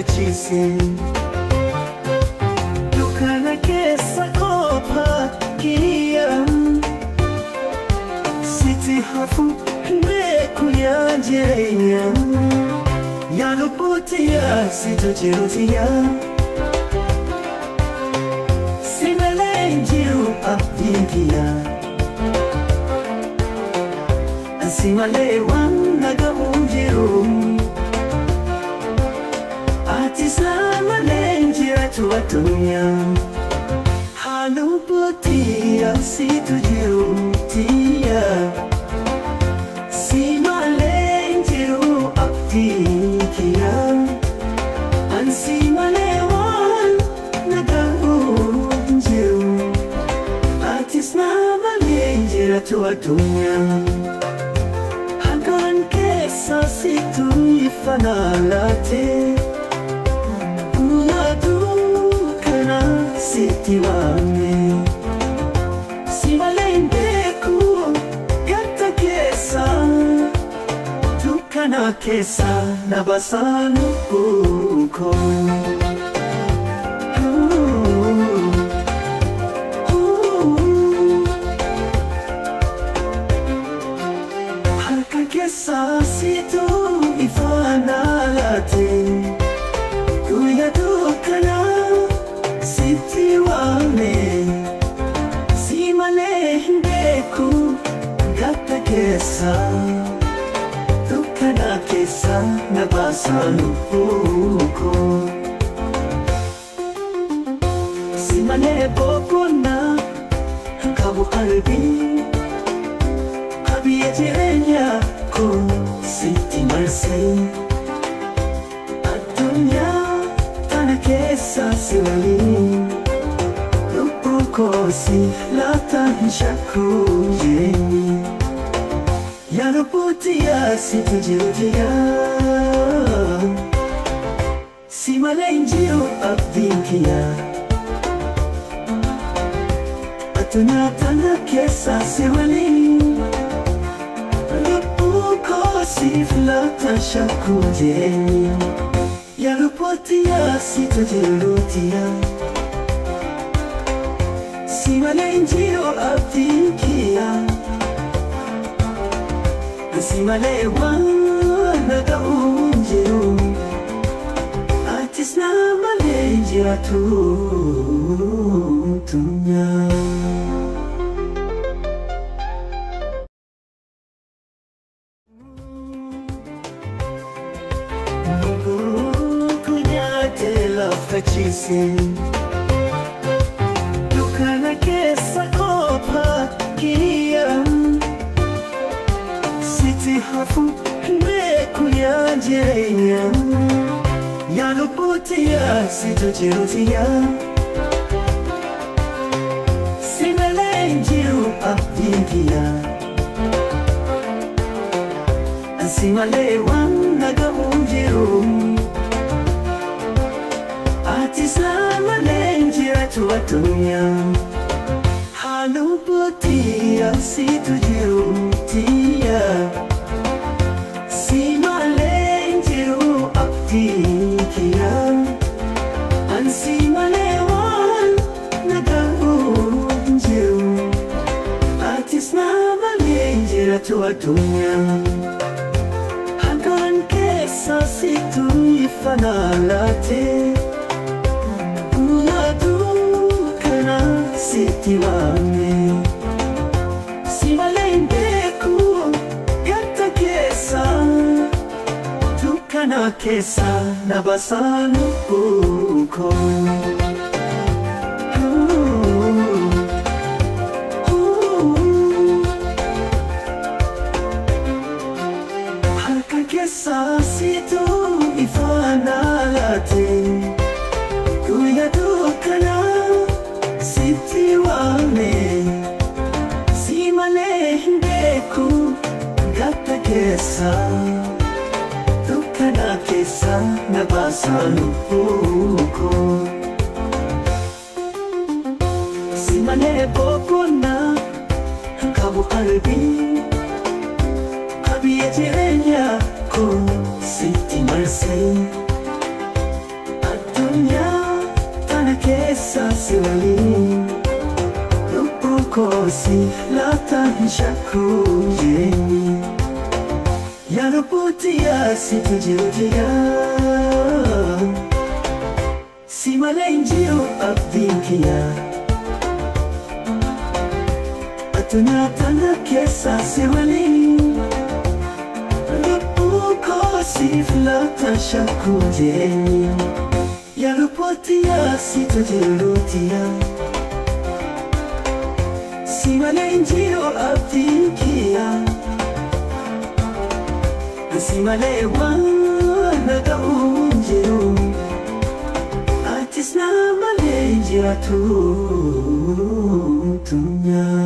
lafa ciise. Dukkana keessa kophaa kiyya sitti hafu beeku yaa jireenya. Yaa lubbuu tiyya situ jiru tiyya. Si malee hin jiru abdiin kiyya. Si malee waan na ga'u hin jiru. Ati na malee hin jiraatu addunyaa. Haa lubbuu tiyya situ jiru tiyya. Si malee hin jiru abdiin kiyya. Ansi malee waan na ga'u hin jiru. Atis na malee hin jiraatu addunyaa. Halkan keessa situ ifa na laate. Guyyaa dukkana sitti waame. Si malee hin beeku gadda keessa. Dukkana keessa na baasaa lubbuu koo. Harka keessa situ ifa na laate. Guyyaa dukkana sitti waame. Si malee hin beeku gadda keessa. Dukkana keessa na baasaa lubbuu koo. Si malee boqonnaa qabu qalbii. Qabiyyee jireenya koo sitti marsee. Addunyaa tana keessa si waliin. Lubbuu koo si laata hin shakku jireenyi. Yaa lubbuu tiyya situ jiru tiyya. Si malee hin jiru abdiin kiyya. Addunyaa tana keessa si waliin. Lubbuu koo siif laata shakku jireenyi. Yaa lubbuu tiyya situ jiru tiyya. Si malee hin jiru abdiin kiyya. Si malee waan na ga'u hin jiru. Atis na malee hin jiraatu addunyaa. Lubbuu nyaatee lafa ciise. Dukkana keessa kophaa kiyya. Sitti hafu beeku yaa jireenya. Yaa lubbuu tiyya situ jiru tiyya. Si malee hin jiru abdiin kiyya. Si malee waan na ga'u hin jiru. Atis na malee hin jiraatu addunyaa. Haa lubbuu tiyya situ jiru tiyya. Si malee hin jiru abdiin kiyya. Ansi malee waan na ga'u hin jiru. Atis na malee hin jiraatu addunyaa. Halkan keessa situ ifa na laate. Guyyaa dukkana sitti waame. Si malee hin beeku gadda keessa. Dukkana keessa na baasaa lubbuu koo. Harka keessa situ ifa na laate. Guyyaa dukkana sitti waame. Si malee hin beeku gadda keessa. Dukkana keessa na baasaa lubbuu koo. Si malee boqonnaa qabu qalbii. Qabiyyee jireenya koo sitti marsee. Koo siif laata hin shakku jireenyi. Yaa lubbuu tiyyaa, situ jiru tiyyaa. Si malee hin jiru abdiin kiyyaa. Addunyaa tana keessa si waliin. Lubbuu koo siif laata shakku jireenyi. Yaa lubbuu tiyyaa, situ jiru tiyyaa. Si malee hin jiru abdiin kiyyaa. Si malee waan na ga'u hin jiru. Atis na malee hin jiraatu dunyaa.